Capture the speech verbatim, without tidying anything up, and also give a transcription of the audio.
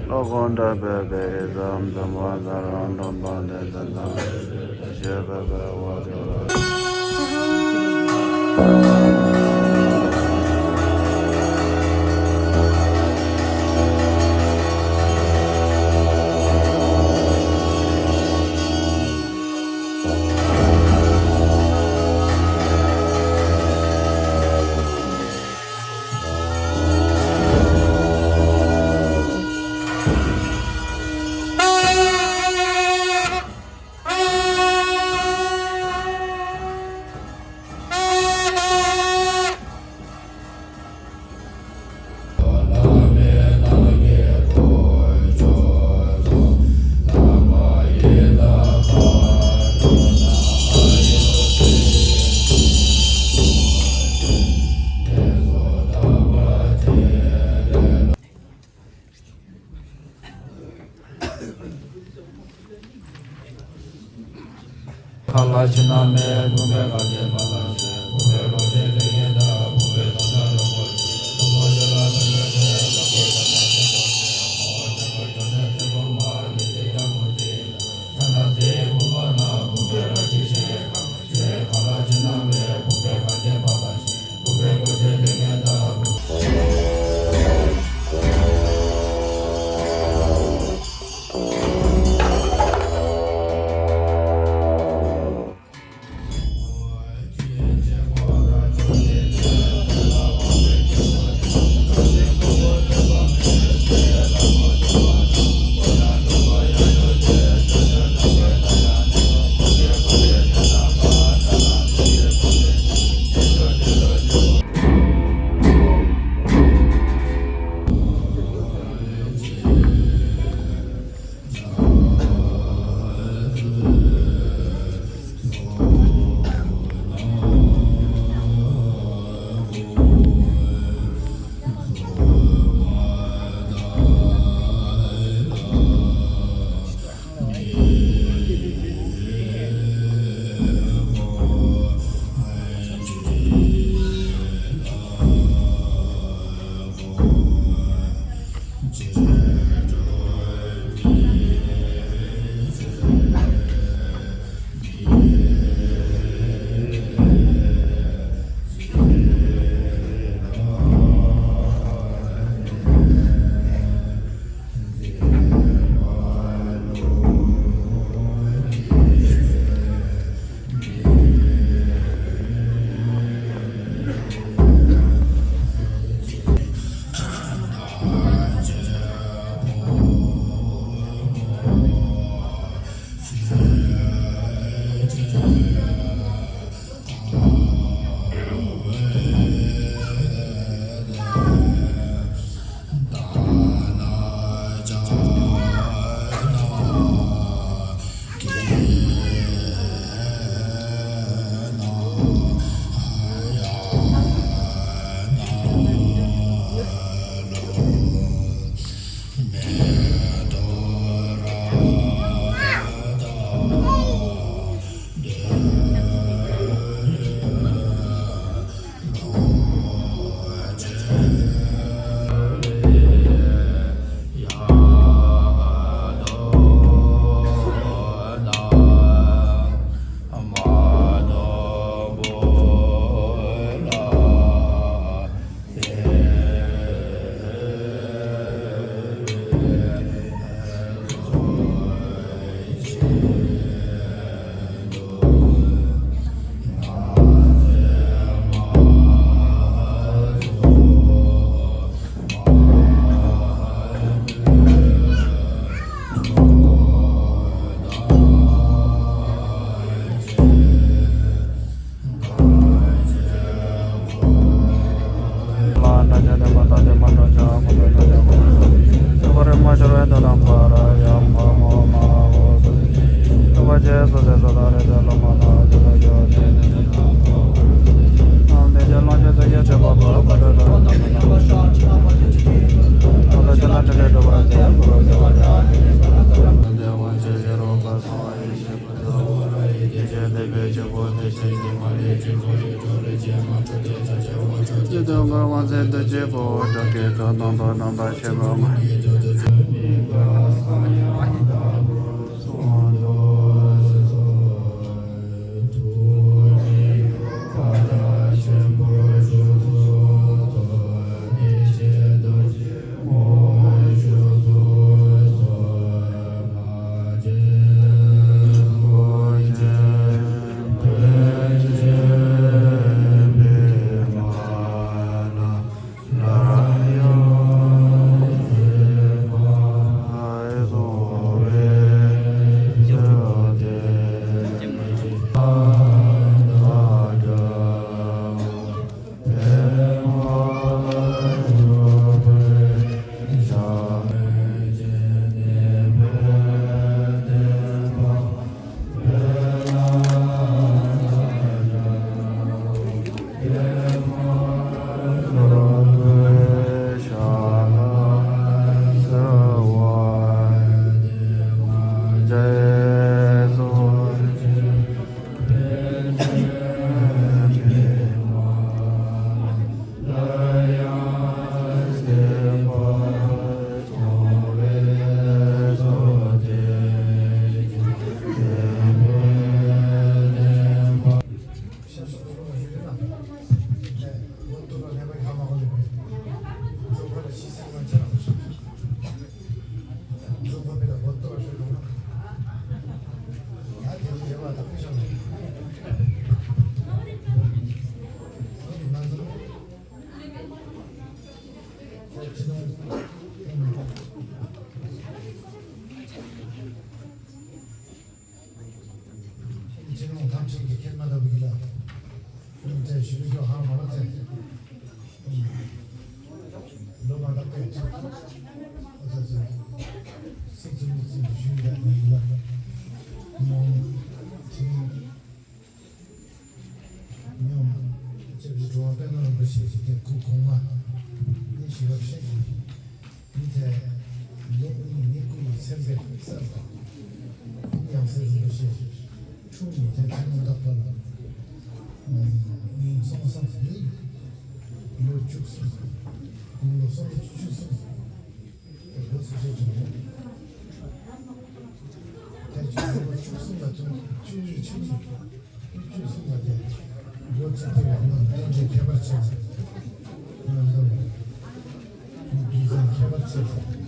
ལོ་གང་འདྲ་བོད་པའི་ཨེ་ཙམ་ཙམ་པ་ཟ་རང་འདོན་པ་དེ་ཙམ་ཙམ་ཞེས་པའི་བོད་པའི་ ཚེ་འདི་སྐྱེས་བུ་བདག་གིས་ཐོབ་ནོ་དོན་རྣམ་པར་ཕྱིན་པ་ངོ་། ཅི་ནོ་ཐམས་ཅད་ཀྱི་ཁྱེད་མ་ལྟ་བུ་ཡིན་ལ། ཨུམ་ཅེས་ཞུ་རྒྱུ་ཧ་མ་ལ་ཅེས། ཨུམ་ལོ་མ་ལྟ་བུ་ཡིན་ཅེས། ཨོ་ཙི་ཙི། སི་ཙི་མི་ཙི་ཞུ་ཡ་ཡིན་ལ། ཨུམ་ཅི་ནོ། ཉོན། ལྕགས་ཀྱི་འགྲོ་བ་དཔལ་ནོར་རིན་པོ་ཆེ་ཞིག་སྟེ་སྐུ་གོང་མ་ནི་ཞི་བར་གཤེགས་ཤིང་། མི་དེ་ལོ་ཉིས་ཉི་སྐུ་ཡི་ཚེ་འདིར་གསལ་ལ། ཡང་སྲིད་རིན་པོ་ཆེ་ཁྲུ་ཉིས་བརྒྱ་ཁྲི་ལོ་འདབ་པ་ལ། ཉིན་སོང་སང་ནི་ལོ་བཅུ་གསུམ། དགུང་ལོ་སོང་བཅུ་གསུམ། དེ་ལོ་སུ་ཆེ་བྱུང་ནས། དེ་བཅུ་ལོ་བཅུ་གསུམ་ལ་ཐོན་བཅུ་གཉིས་བཅུ་གཉིས། བཅུ་གསུམ་ལ་དེ་ལོ་གཅིག་དེ་ཡང་ན་རྟེན་འབྲེལ་ཁྱད་པར་ཆེ། ང་ཚོ་ལ་རྒྱུ་མཚན་ཁྱད་པར་ཆེ།